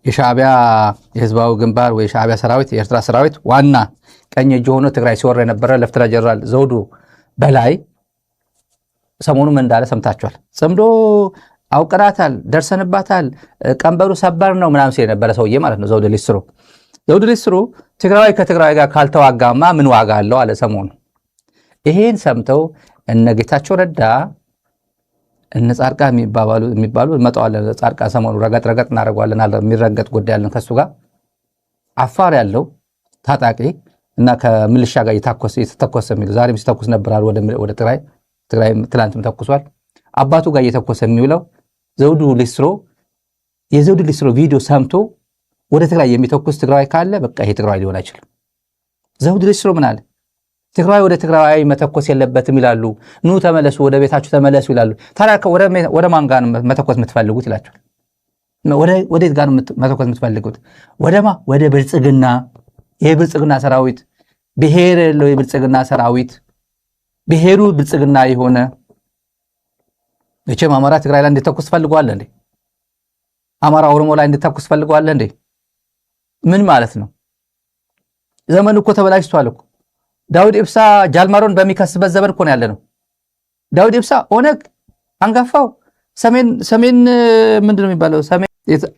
የሻዕቢያ የህዝባዊ ግንባር ወይ የሻዕቢያ ሰራዊት፣ የኤርትራ ሰራዊት ዋና ቀኝ እጅ ሆኖ ትግራይ ሲወር የነበረ ሌፍተናንት ጀነራል ዘውዱ በላይ ሰሞኑ ምን እንዳለ ሰምታችኋል። ጽምዶ አውቀናታል፣ ደርሰንባታል፣ ቀንበሩ ሰበር ነው ምናምን ሲል የነበረ ሰውዬ ማለት ነው። ዘውዱ ሊስትሮ፣ ዘውዱ ሊስትሮ ትግራዋይ ከትግራይ ጋር ካልተዋጋማ ምን ዋጋ አለው አለ ሰሞኑ። ይሄን ሰምተው እነ ጌታቸው ረዳ፣ እነ ጻድቃን የሚባሉ፣ እንመጣዋለን። ጻድቃን ሰሞኑ ረገጥ ረገጥ እናደርገዋለን አለ። የሚረገጥ ጉዳይ አለን ከሱ ጋር። አፋር ያለው ታጣቂ እና ከምልሻ ጋር እየተኮሰ የሚለው፣ ዛሬም ሲተኩስ ነበር ወደ ትግራይ፣ ትግራይ ትላንትም ተኩሷል። አባቱ ጋር እየተኮሰ የሚውለው ዘውዱ ሊስትሮ፣ የዘውዱ ሊስትሮ ቪዲዮ ሰምቶ ወደ ትግራይ የሚተኩስ ትግራዋይ ካለ በቃ ይሄ ትግራዋይ ሊሆን አይችልም። ዘውዱ ሊስትሮ ምን አለ? ትግራዋይ ወደ ትግራዋይ መተኮስ የለበትም ይላሉ። ኑ ተመለሱ፣ ወደ ቤታችሁ ተመለሱ ይላሉ። ታዲያ ወደ ማን ጋር ነው መተኮስ የምትፈልጉት ይላቸዋል። ወዴት ጋር ነው መተኮስ የምትፈልጉት? ወደማ? ወደ ብልጽግና። የብልጽግና ሰራዊት ብሔር የለው። የብልጽግና ሰራዊት ብሔሩ ብልጽግና የሆነ፣ መቼም አማራ ትግራይ ላይ እንዲተኩስ ትፈልገዋለህ እንዴ? አማራ ኦሮሞ ላይ እንዲተኩስ ትፈልገዋለህ እንዴ? ምን ማለት ነው? ዘመኑ እኮ ተበላሽቷል እኮ። ዳውድ ኢብሳ ጃልማሮን በሚከስበት ዘመን እኮ ነው ያለነው። ዳውድ ኢብሳ ኦነግ አንጋፋው ሰሜን ምንድን ነው የሚባለው? ሰሜን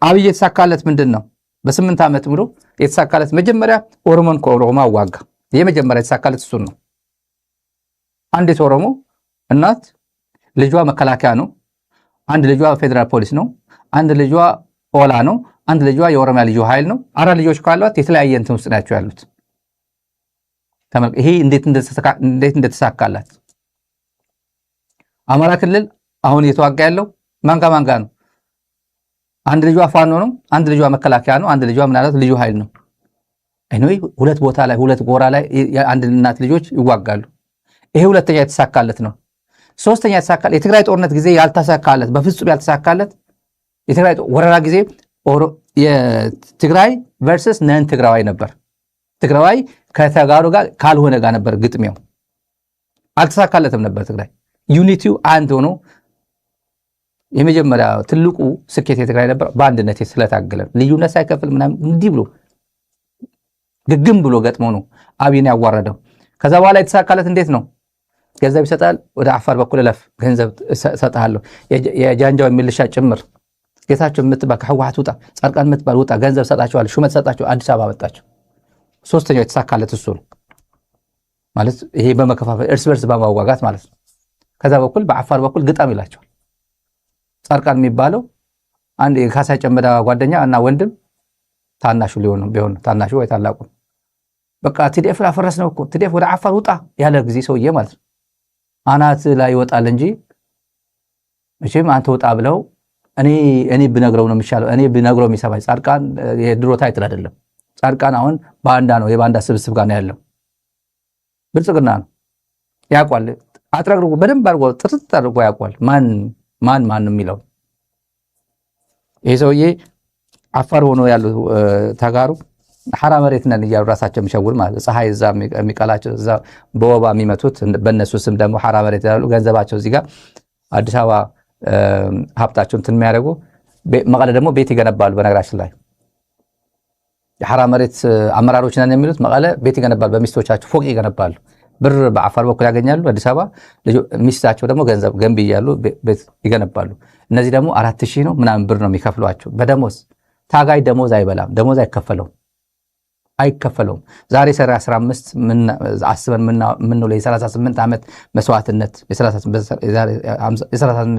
አብይ የተሳካለት ምንድን ነው? በ8 ዓመት ሙሉ የተሳካለት መጀመሪያ ኦሮሞን ከኦሮሞ አዋጋ። የመጀመሪያ የተሳካለት እሱን ነው። አንዲት ኦሮሞ እናት ልጇ መከላከያ ነው፣ አንድ ልጇ ፌዴራል ፖሊስ ነው፣ አንድ ልጇ ኦላ ነው፣ አንድ ልጇ የኦሮሚያ ልዩ ኃይል ነው። አራት ልጆች ካሏት የተለያየ እንትን ውስጥ ናቸው ያሉት። ይሄ እንዴት እንደተሳካላት። አማራ ክልል አሁን እየተዋጋ ያለው ማንጋ ማንጋ ነው። አንድ ልጇ ፋኖ ነው፣ አንድ ልጇ መከላከያ ነው፣ አንድ ልጇ ምናልባት ልዩ ኃይል ነው። Anyway ሁለት ቦታ ላይ፣ ሁለት ጎራ ላይ የአንድ እናት ልጆች ይዋጋሉ። ይሄ ሁለተኛ የተሳካለት ነው። ሶስተኛ የተሳካለት፣ የትግራይ ጦርነት ጊዜ ያልተሳካለት፣ በፍጹም ያልተሳካለት፣ የትግራይ ወረራ ጊዜ የትግራይ versus non ትግራዋይ ነበር። ትግራዋይ ከተጋሩ ጋር ካልሆነ ጋር ነበር ግጥሚያው። አልተሳካለትም ነበር። ትግራይ unity ው አንድ ሆኖ የመጀመሪያ ትልቁ ስኬት የትግራይ ነበር። በአንድነት ስለታገለ፣ ልዩነት ሳይከፍል ምናምን እንዲህ ብሎ ግግም ብሎ ገጥሞ ነው አብይን ያዋረደው። ከዛ በኋላ የተሳካለት እንዴት ነው? ገንዘብ ይሰጣል። ወደ አፋር በኩል እለፍ፣ ገንዘብ እሰጥሃለሁ። የጃንጃው ሚልሻ ጭምር፣ ጌታቸው የምትባል ከህወሓት ውጣ፣ ጻድቃን የምትባል ውጣ፣ ገንዘብ ሰጣቸዋል፣ ሹመት ሰጣቸው፣ አዲስ አበባ መጣቸው። ሶስተኛው የተሳካለት እሱ ነው ማለት፣ ይሄ በመከፋፈል እርስ በርስ በማዋጋት ማለት ነው። ከዛ በኩል በአፋር በኩል ግጠም ይላቸዋል። ጻድቃን የሚባለው አንድ የካሳ ጨመዳ ጓደኛ እና ወንድም፣ ታናሹ ሊሆን ቢሆን ታናሹ ወይ ታላቁ፣ በቃ TDF አፈረስ ነው እኮ፣ TDF ወደ አፋር ውጣ ያለ ጊዜ ሰውዬ ማለት ነው። አናት ላይ ይወጣል እንጂ መቼም አንተ ውጣ ብለው እኔ ብነግረው ነው የሚሻለው። እኔ ብነግረው የሚሰማኝ ጻድቃን የድሮ title አይደለም። ጻድቃን አሁን ባንዳ ነው፣ የባንዳ ስብስብ ጋር ነው ያለው። ብልጽግና ነው፣ ያውቋል። አጥረግርጎ በደንብ አድርጎ ጥርት አድርጎ ያውቋል። ማን ማን ማን ነው የሚለው። ይሄ ሰውዬ አፋር ሆኖ ያሉ ተጋሩ ሐራ መሬት ነን እያሉ ራሳቸው የሚሸውድ ማለት፣ ፀሐይ እዛ የሚቀላቸው፣ እዛ በወባ የሚመቱት፣ በእነሱ ስም ደግሞ ሐራ መሬት ያሉ፣ ገንዘባቸው እዚህ ጋር አዲስ አበባ ሀብታቸውን እንትን የሚያደርጉ፣ መቀለ ደግሞ ቤት ይገነባሉ። በነገራችን ላይ የሐራ መሬት አመራሮች ነን የሚሉት መቀለ ቤት ይገነባሉ፣ በሚስቶቻቸው ፎቅ ይገነባሉ። ብር በአፋር በኩል ያገኛሉ። አዲስ አበባ ሚስታቸው ደግሞ ገንዘብ ገንቢ እያሉ ቤት ይገነባሉ። እነዚህ ደግሞ 4,000 ነው ምናምን ብር ነው የሚከፍሏቸው በደሞዝ። ታጋይ ደሞዝ አይበላም፣ ደሞዝ አይከፈለውም፣ አይከፈለውም። ዛሬ ሰኔ 15 አስበን የምንውለው የ38 ዓመት መስዋዕትነት፣ የ38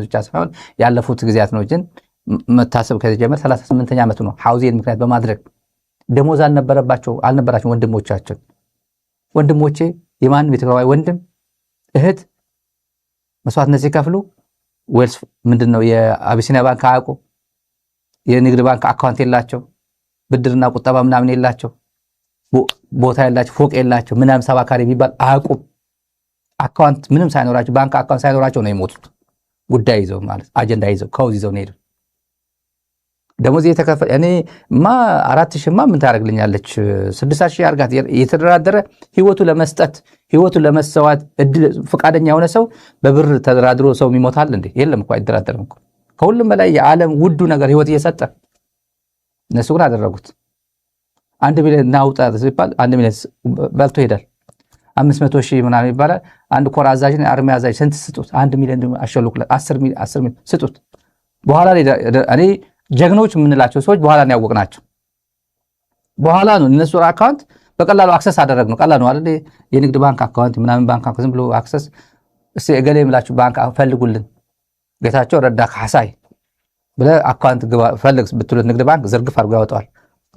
ብቻ ሳይሆን ያለፉት ጊዜያት ነው ግን መታሰብ ከተጀመረ 38ኛ ዓመቱ ነው። ሐውዜን ምክንያት በማድረግ ደሞዝ አልነበረባቸው አልነበራቸው ወንድሞቻችን። ወንድሞቼ፣ የማንም የትግራዋይ ወንድም እህት መስዋዕትነት ሲከፍሉ Wells ምንድን ነው፣ የአቢሲኒያ ባንክ አያውቁ፣ የንግድ ባንክ account የላቸው፣ ብድርና ቁጠባ ምናምን የላቸው፣ ቦታ የላቸው፣ ፎቅ የላቸው፣ ምናምን ሰባ ካሬ የሚባል አያውቁም። Account ምንም ሳይኖራቸው፣ ባንክ account ሳይኖራቸው ነው የሞቱት። ጉዳይ ይዘው ማለት አጀንዳ ይዘው፣ cause ይዘው ነው የሄዱት። ደሞዝ የተከፈለ እኔ ማ 4,000 ማ ምን ታደርግልኛለች? 6,000 አርጋት የተደራደረ፣ ህይወቱ ለመስጠት ህይወቱ ለመሰዋት እድል ፈቃደኛ የሆነ ሰው በብር ተደራድሮ ሰው ይሞታል እንዴ? የለም እኮ፣ አይደራደርም እኮ። ከሁሉም በላይ የዓለም ውዱ ነገር ህይወት እየሰጠ እነሱ ግን አደረጉት። 1 ሚሊዮን እናውጣ ሲባል 1 ሚሊዮን በልቶ ይሄዳል። 500,000 ምናምን ይባላል። አንድ ኮር አዛዥ፣ army አዛዥ ስንት ስጡት? 1 ሚሊዮን አሸልኩለት፣ 10 ሚሊዮን፣ 10 ሚሊዮን ስጡት። በኋላ ላይ እኔ ጀግኖች የምንላቸው ሰዎች በኋላ ነው ያወቅናቸው። በኋላ ነው እነሱ account በቀላሉ access አደረግነው። ቀላል ነው አይደል? የንግድ ባንክ account ምናምን ባንክ ዝም ብሎ access፣ እስኪ እገሌ የምላችሁ ባንክ ፈልጉልን፣ ጌታቸው ረዳ ካሕሳይ ብለህ account ፈልግ ብትሉት ንግድ ባንክ ዝርግፍ አድርጎ ያወጣዋል።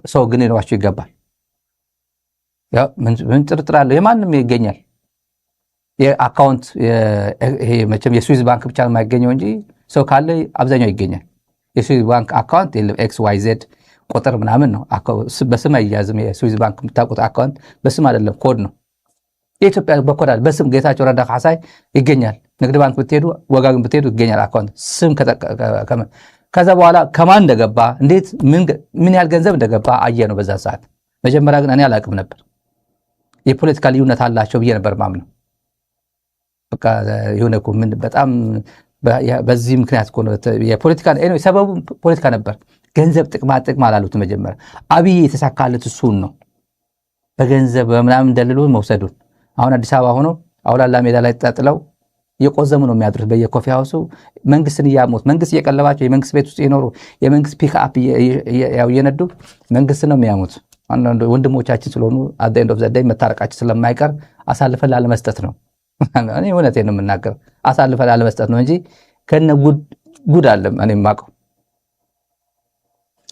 ሰው ግን ሊኖራቸው ይገባል። ምን ጥርጥር አለው? የማንም ይገኛል። የ account ይሄ መቼም የስዊዝ ባንክ ብቻ የማይገኘው እንጂ ሰው ካለ አብዛኛው ይገኛል። የስዊዝ ባንክ account የለም፣ XYZ ቁጥር ምናምን ነው፣ በስም አይያዝም። የስዊዝ ባንክ የምታውቁት account በስም አይደለም፣ ኮድ ነው። የኢትዮጵያ በኮድ አለ፣ በስም ጌታቸው ረዳ ካሕሳይ ይገኛል። ንግድ ባንክ ብትሄዱ፣ ወጋገን ብትሄዱ ይገኛል account ስም። ከዛ በኋላ ከማን እንደገባ፣ እንዴት፣ ምን ያህል ገንዘብ እንደገባ አየ ነው በዛ ሰዓት። መጀመሪያ ግን እኔ አላውቅም ነበር። የፖለቲካ ልዩነት አላቸው ብዬ ነበር ማምነው። በቃ የሆነ እኮ ምን በጣም በዚህ ምክንያት እኮ ነው፣ የፖለቲካ ሰበቡ ፖለቲካ ነበር። ገንዘብ ጥቅማ ጥቅም አላሉት መጀመሪያ። አብይ የተሳካለት እሱን ነው፣ በገንዘብ በምናምን ደልሎ መውሰዱን። አሁን አዲስ አበባ ሆኖ አውላላ ሜዳ ላይ ተጣጥለው እየቆዘሙ ነው የሚያድሩት። በየ coffee house ኡ መንግስትን እያሞት፣ መንግስት እየቀለባቸው፣ የመንግስት ቤት ውስጥ የኖሩ፣ የመንግስት ፒክአፕ እየነዱ መንግስት ነው የሚያሙት። አንዳንድ ወንድሞቻችን ስለሆኑ at the end of the day መታረቃችን ስለማይቀር አሳልፈን ላለመስጠት ነው። እኔ እውነቴን ነው የምናገር፣ አሳልፈን ላለመስጠት ነው እንጂ ከነ ጉድ ጉድ አለ እኔ የማውቀው።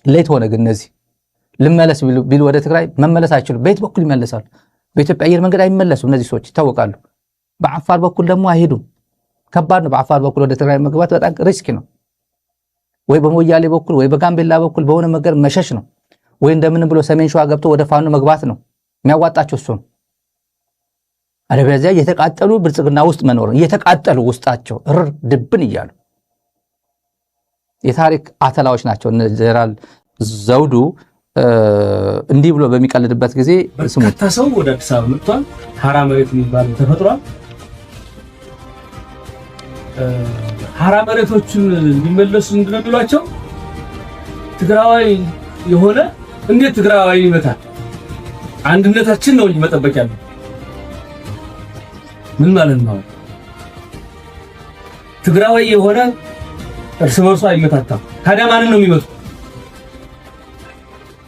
Late ሆነ ግን እነዚህ ልመለስ ቢሉ ወደ ትግራይ መመለስ አይችሉም። በየት በኩል ይመለሳሉ? በኢትዮጵያ አየር መንገድ አይመለሱም። እነዚህ ሰዎች ይታወቃሉ። በአፋር በኩል ደግሞ አይሄዱም። ከባድ ነው። በአፋር በኩል ወደ ትግራይ መግባት በጣም risky ነው። ወይ በሞያሌ በኩል ወይ በጋምቤላ በኩል በሆነ ነገር መሸሽ ነው። ወይ እንደምንም ብሎ ሰሜን ሸዋ ገብቶ ወደ ፋኖ መግባት ነው የሚያዋጣቸው፣ እሱ ነው። አለበለዚያ እየተቃጠሉ ብልጽግና ውስጥ መኖር ነው። እየተቃጠሉ ውስጣቸው እርር ድብን እያሉ የታሪክ አተላዎች ናቸው። እነ ጀነራል ዘውዱ እንዲህ ብሎ በሚቀልድበት ጊዜ ስሙት። በርካታ ሰው ወደ አዲስ አበባ መጥቷል። ሀራ መሬት የሚባል ተፈጥሯል። ሀራ መሬቶችን እንዲመለሱ ምንድነው የሚሏቸው? ትግራዋይ የሆነ እንዴት ትግራዋይ ይመታል? አንድነታችን ነው እንጂ መጠበቅ ያለው ምን ማለት ነው? ትግራዋይ የሆነ እርስ በርሱ አይመታታም። ታዲያ ማንን ነው የሚመቱ?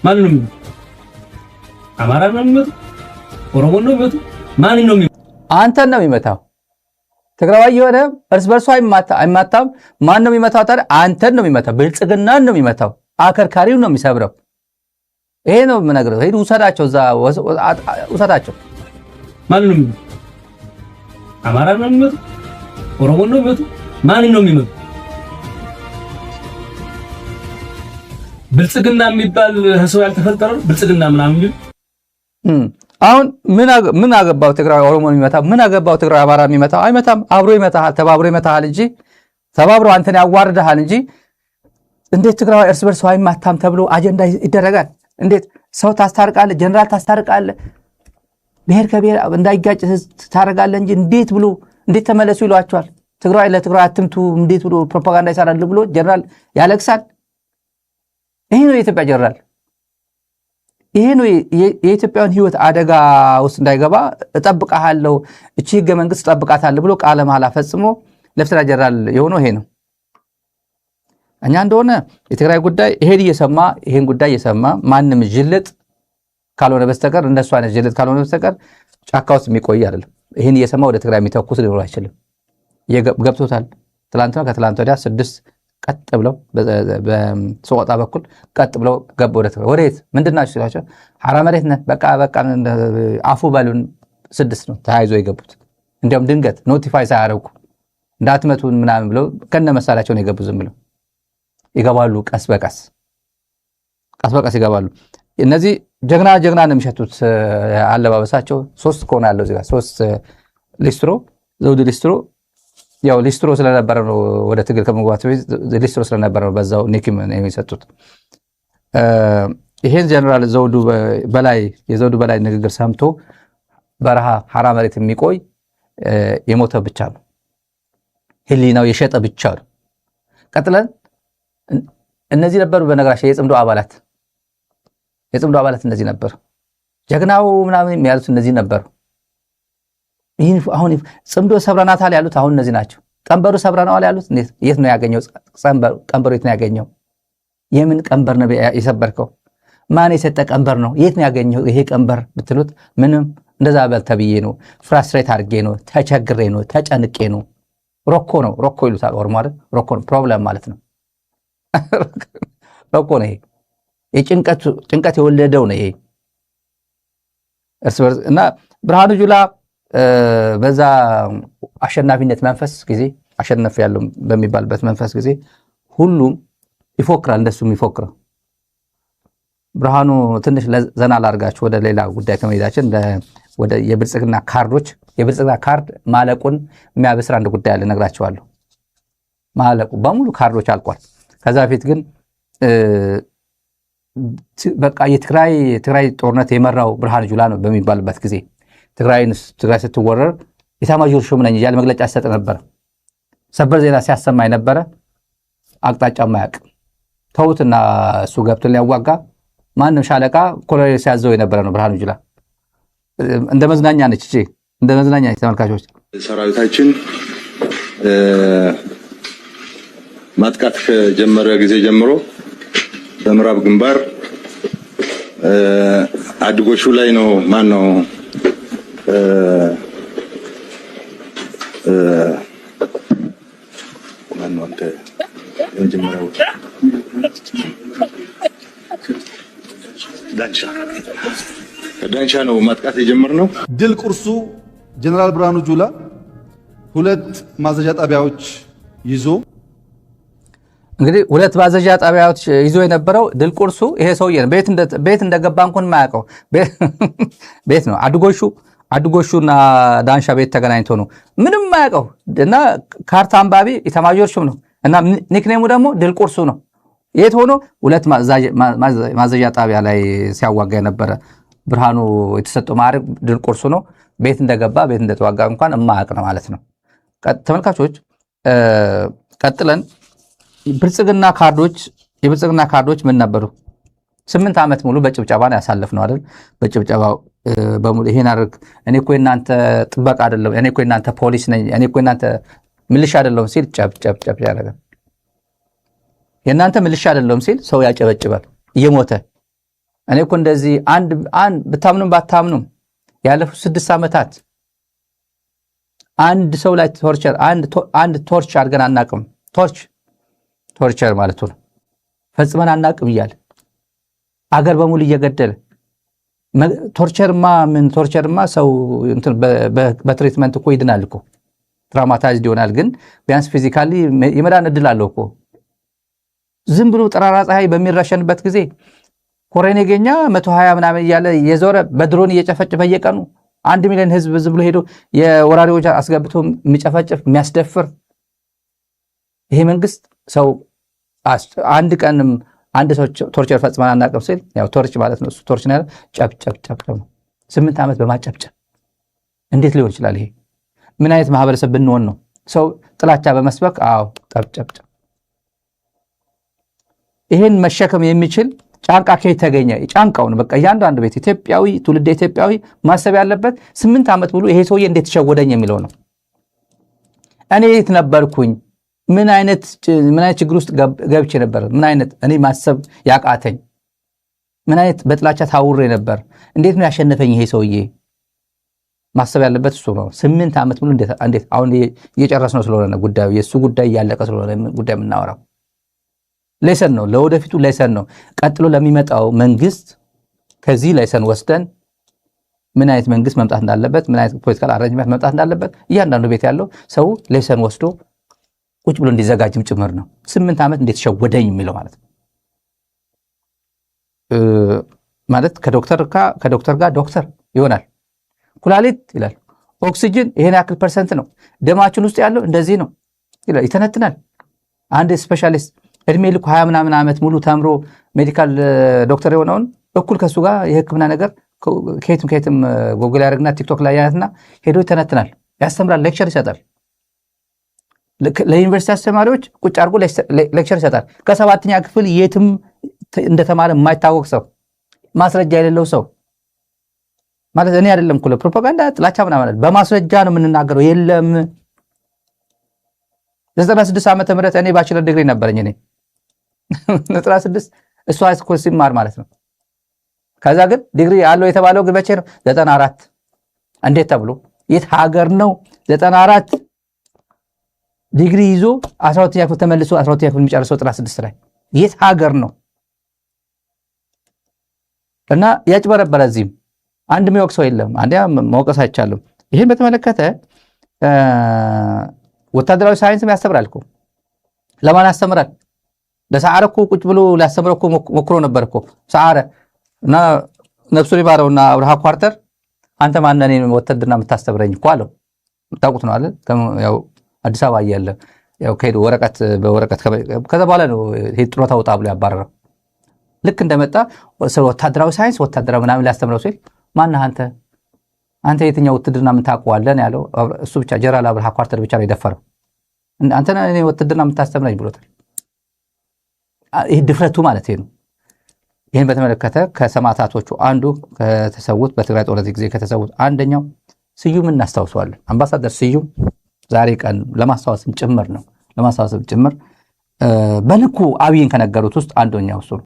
ማንን ነው የሚመቱ? አማራ ነው የሚመቱ? ኦሮሞ ነው የሚመቱ? ማንን ነው የሚመቱ? አንተን ነው የሚመታው። ትግራዋይ የሆነ እርስ በርሱ አይማታም። ማን ነው የሚመታው ታዲያ? አንተን ነው የሚመታው። ብልጽግናን ነው የሚመታው። አከርካሪውን ነው የሚሰብረው። ይሄ ነው የምነግርህ። ሂድ ውሰዳቸው፣ እዛ ውሰዳቸው። ማንን ነው የሚመቱ? አማራ ነው የሚመቱ? ኦሮሞ ነው የሚመቱ? ማንን ነው የሚመቱ? ብልጽግና የሚባል ሰው ያልተፈጠረ ብልጽግና ምናምን የሚል አሁን ምን አገባው ትግራዊ ኦሮሞ የሚመታው? ምን አገባው ትግራዊ አማራ የሚመታው? አይመታም። አብሮ ይመታሃል፣ ተባብሮ ይመታሃል እንጂ፣ ተባብሮ አንተን ያዋርድሃል እንጂ እንዴት ትግራዊ እርስ በርስ አይማታም ተብሎ አጀንዳ ይደረጋል? እንዴት ሰው ታስታርቃለህ? ጀነራል ታስታርቃለህ? ብሔር ከብሔር እንዳይጋጭ ታደርጋለህ እንጂ እንዴት ብሎ፣ እንዴት ተመለሱ ይሏቸዋል? ትግራዊ ለትግራዊ አትምቱ እንዴት ብሎ ፕሮፓጋንዳ ይሰራል ብሎ ጀነራል ያለቅሳል። ይሄ ነው የኢትዮጵያ ጀነራል። ይሄ ነው የኢትዮጵያን ሕይወት አደጋ ውስጥ እንዳይገባ እጠብቅሃለሁ፣ እቺ ህገ መንግስት እጠብቃታለሁ ብሎ ቃለ መሐላ ፈጽሞ ሌፍተናንት ጀነራል የሆነው ይሄ ነው። እኛ እንደሆነ የትግራይ ጉዳይ ይሄን እየሰማ፣ ይሄን ጉዳይ እየሰማ ማንም ጅልጥ ካልሆነ በስተቀር፣ እንደሱ አይነት ጅልጥ ካልሆነ በስተቀር ጫካ ውስጥ የሚቆይ አይደለም። ይሄን እየሰማ ወደ ትግራይ የሚተኩስ ሊኖር አይችልም። ገብቶታል። ትላንትና ከትላንት ወዲያ ስድስት ቀጥ ብለው በሰቆጣ በኩል ቀጥ ብለው ገቡ ወደ ትግራይ። ወዴት፣ ምንድን ናቸው ሲሏቸው ሐራ መሬት ነን፣ በቃ በቃ አፉ በሉን። ስድስት ነው ተያይዞ የገቡት። እንዲያውም ድንገት notify ሳያደርጉ እንዳትመቱን ምናምን ብለው ከነ መሳሪያቸው ነው የገቡ። ዝም ብለው ይገባሉ። ቀስ በቀስ፣ ቀስ በቀስ ይገባሉ። እነዚህ ጀግና ጀግና ነው የሚሸቱት። አለባበሳቸው ሶስት ከሆነ ያለው እዚህ ጋር ሶስት ሊስትሮ፣ ዘውድ ሊስትሮ፣ ያው ሊስትሮ ስለነበረ ነው፣ ወደ ትግል ከመግባት በፊት ሊስትሮ ስለነበረ ነው በዛው nickname የሚሰጡት። ይሄን ጀነራል ዘውዱ በላይ፣ የዘውዱ በላይ ንግግር ሰምቶ በረሃ ሐራ መሬት የሚቆይ የሞተ ብቻ ነው። ህሊናው የሸጠ ብቻ ነው። ቀጥለን እነዚህ ነበሩ በነገራችን የጽምዶ አባላት። የጽምዶ አባላት እነዚህ ነበሩ። ጀግናው ምናምን ያሉት እነዚህ ነበሩ። ይህን አሁን ጽምዶ ሰብረናታል ያሉት አሁን እነዚህ ናቸው። ቀንበሩ ሰብረነዋል ያሉት የት ነው ያገኘው? ቀንበሩ የት ነው ያገኘው? የምን ቀንበር ነው የሰበርከው? ማን የሰጠ ቀንበር ነው? የት ነው ያገኘው ይሄ ቀንበር ብትሉት ምንም እንደዛ በል ተብዬ ነው፣ frustrate አድርጌ ነው፣ ተቸግሬ ነው፣ ተጨንቄ ነው። Rakkoo ነው፣ rakkoo ይሉታል ኦሮሞ አይደል? Rakkoo ነው፣ problem ማለት ነው። Rakkoo ነው ይሄ የጭንቀት የወለደው ነው ይሄ እርስ በርስ። እና ብርሃኑ ጁላ በዛ አሸናፊነት መንፈስ ጊዜ፣ አሸነፍ ያለው በሚባልበት መንፈስ ጊዜ ሁሉም ይፎክራል፣ እንደሱም ይፎክራል። ብርሃኑ ትንሽ ዘና ላርጋችሁ ወደ ሌላ ጉዳይ ከመሄዳችን፣ ወደ የብልጽግና ካርዶች፣ የብልጽግና ካርድ ማለቁን የሚያበስር አንድ ጉዳይ አለ፣ እነግራችኋለሁ። ማለቁ በሙሉ ካርዶች አልቋል። ከዛ በፊት ግን በቃ የትግራይ ጦርነት የመራው ብርሃኑ ጁላ ነው በሚባልበት ጊዜ፣ ትግራይ ስትወረር የኤታማዦር ሹም ነኝ እያለ መግለጫ ሲሰጥ ነበር። ሰበር ዜና ሲያሰማ የነበረ፣ አቅጣጫ ማያውቅ ተውትና እሱ ገብቶ ሊያዋጋ ማንም ሻለቃ ኮሎኔል ሲያዘው የነበረ ነው ብርሃኑ ጁላ። እንደ መዝናኛ ነች እቺ፣ እንደ መዝናኛ ነች ተመልካቾች። ሰራዊታችን ማጥቃት ከጀመረ ጊዜ ጀምሮ በምዕራብ ግንባር አድጎሹ ላይ ነው፣ ማን ነው ማን ነው አንተ የመጀመሪያው፣ ዳንሻ፣ ከዳንሻ ነው ማጥቃት የጀመርነው። ድል ቁርሱ ጀነራል ብርሃኑ ጁላ ሁለት ማዘዣ ጣቢያዎች ይዞ እንግዲህ ሁለት ማዘዣ ጣቢያዎች ይዞ የነበረው ድል ቁርሱ ይሄ ሰውዬ ነው። ቤት እንደገባ እንኳን የማያውቀው ቤት ነው። አድጎሹና ዳንሻ ቤት ተገናኝቶ ነው ምንም የማያውቀው እና ካርታ አንባቢ ኢታማዦር ሹም ነው እና nickname ኡ ደግሞ ድል ቁርሱ ነው። የት ሆኖ ሁለት ማዘዣ ጣቢያ ላይ ሲያዋጋ የነበረ ብርሃኑ የተሰጠው ማዕረግ ድል ቁርሱ ነው። ቤት እንደገባ፣ ቤት እንደተዋጋ እንኳን የማያውቅ ነው ማለት ነው። ተመልካቾች፣ ቀጥለን ብልጽግና ካርዶች፣ የብልጽግና ካርዶች ምን ነበሩ? 8 ዓመት ሙሉ በጭብጨባ ነው ያሳለፍነው አይደል? በጭብጨባ በሙሉ ይሄን አድርግ፣ እኔ እኮ የእናንተ ጥበቃ አይደለም፣ እኔ እኮ የእናንተ ፖሊስ ነኝ፣ እኔ እኮ የእናንተ ምልሻ አይደለሁም ሲል ጨብ ጨብ ጨብ ያደርጋል። የእናንተ ምልሻ አይደለሁም ሲል ሰው ያጨበጭባል እየሞተ። እኔ እኮ እንደዚህ አንድ አንድ ብታምኑም ባታምኑም ያለፉት 6 ዓመታት አንድ ሰው ላይ torture፣ አንድ torture አድርገን አናቅም። Torture ማለቱ ነው። ፈጽመን አናቅም እያለ አገር በሙሉ እየገደለ፣ torture ማ ምን፣ torture ማ ሰው በ treatment እኮ ይድናል እኮ፣ traumatized ይሆናል፣ ግን ቢያንስ physically የመዳን እድል አለው እኮ። ዝም ብሎ ጠራራ ፀሐይ በሚረሸንበት ጊዜ ኮሬ ነጌኛ 120 ምናምን እያለ የዞረ በድሮን እየጨፈጨፈ በየቀኑ 1 ሚሊዮን ህዝብ ዝም ብሎ ሄዶ የወራሪዎች አስገብቶ የሚጨፈጭፍ፣ የሚያስደፍር ይሄ መንግስት ሰው አንድ ቀንም አንድ ሰው torture ፈጽመን አናውቅም ሲል፣ ያው torch ማለት ነው እሱ torch ነው ያለው፣ ጨብ ጨብ ጨብ ነው። 8 ዓመት በማጨብጨብ እንዴት ሊሆን ይችላል? ይሄ ምን አይነት ማህበረሰብ ብንሆን ነው? ሰው ጥላቻ በመስበክ፣ አዎ፣ ጠብ ጨብ ጨብ። ይሄን መሸከም የሚችል ጫንቃ ከየት ተገኘ? ጫንቃውን በቃ እያንዳንዱ ቤት ኢትዮጵያዊ፣ ትውልደ ኢትዮጵያዊ ማሰብ ያለበት 8 ዓመት ሙሉ ይሄ ሰውዬ እንዴት ሸወደኝ የሚለው ነው። እኔ የት ነበርኩኝ? ምን አይነት ችግር ውስጥ ገብቼ ነበር? ምን አይነት እኔ ማሰብ ያቃተኝ፣ ምን አይነት በጥላቻ ታውሬ ነበር? እንዴት ነው ያሸነፈኝ ይሄ ሰውዬ? ማሰብ ያለበት እሱ ነው። 8 ዓመት ሙሉ እንዴት፣ አሁን እየጨረስነው ስለሆነ ጉዳዩ፣ የእሱ ጉዳይ እያለቀ ስለሆነ ጉዳይ የምናወራው lesson ነው፣ ለወደፊቱ lesson ነው። ቀጥሎ ለሚመጣው መንግስት ከዚህ lesson ወስደን ምን አይነት መንግስት መምጣት እንዳለበት፣ ምን አይነት political arrangement መምጣት እንዳለበት እያንዳንዱ ቤት ያለው ሰው lesson ወስዶ ቁጭ ብሎ እንዲዘጋጅም ጭምር ነው። 8 ዓመት እንዴት ሸወደኝ የሚለው ማለት ነው። ማለት ከዶክተር ጋር ዶክተር ይሆናል። ኩላሊት ይላል፣ ኦክሲጅን ይሄን ያክል percent ነው፣ ደማችን ውስጥ ያለው እንደዚህ ነው ይላል፣ ይተነትናል። አንድ specialist እድሜ ልኩ 20 ምናምን ዓመት ሙሉ ተምሮ medical doctor የሆነውን እኩል ከእሱ ጋር የሕክምና ነገር ከየትም ከየትም ጎግል ያደርግና ቲክቶክ ላይ ያያትና ሄዶ ይተነትናል፣ ያስተምራል፣ lecture ይሰጣል። ለዩኒቨርሲቲ አስተማሪዎች ቁጭ አድርጎ lecture ይሰጣል። ከሰባተኛ ክፍል የትም እንደተማረ የማይታወቅ ሰው ማስረጃ የሌለው ሰው ማለት እኔ አይደለም እኮ ለፕሮፓጋንዳ ጥላቻ ምናምን፣ በማስረጃ ነው የምንናገረው። የለም፣ 96 ዓመተ ምህረት እኔ bachelor degree ነበረኝ። እኔ 96፣ እሱ high school ሲማር ማለት ነው። ከዛ ግን ዲግሪ አለው የተባለው ግን መቼ ነው? 94። እንዴት ተብሎ፣ የት ሀገር ነው 94 ዲግሪ ይዞ 12ኛ ክፍል ተመልሶ 12ኛ ክፍል የሚጨርሰው 96 ላይ? የት ሀገር ነው? እና ያጭበረበረ እዚህም አንድ የሚወቅሰው የለም። አንዲያ መውቀስ አይቻልም። ይህን በተመለከተ ወታደራዊ ሳይንስም ያስተምራል እኮ። ለማን ያስተምራል? ለሰዓረ እኮ ቁጭ ብሎ ሊያስተምረው እኮ ሞክሮ ነበር እኮ ሰዓረ። እና ነፍሱን ይማረውና አብርሃ ኳርተር "አንተ ማነህ እኔን ውትድርና የምታስተምረኝ?" እኮ አለው። ታውቁት ነው አይደል? ያው አዲስ አበባ እያለ ያው ከሄዱ ወረቀት በወረቀት፣ ከዛ በኋላ ነው ሄድ ጡረታ ውጣ ብሎ ያባረረው። ልክ እንደመጣ ስለ ወታደራዊ ሳይንስ፣ ወታደራዊ ምናምን ሊያስተምረው ሲል "ማነህ አንተ? አንተ የትኛው ውትድርና ምን ታውቀዋለህ?" ያለው እሱ ብቻ፣ ጀነራል አብርሃ ኳርተር ብቻ ነው የደፈረው። "አንተ እኔ ውትድርና የምታስተምረኝ?" ብሎታል። ይህ ድፍረቱ ማለት ነው። ይህን በተመለከተ ከሰማዕታቶቹ አንዱ፣ ከተሰዉት፣ በትግራይ ጦርነት ጊዜ ከተሰዉት አንደኛው ስዩም እናስታውሰዋለን። አምባሳደር ስዩም ዛሬ ቀን ለማስታወስም ጭምር ነው፣ ለማስታወስም ጭምር በልኩ አብይን ከነገሩት ውስጥ አንደኛው እሱ ነው።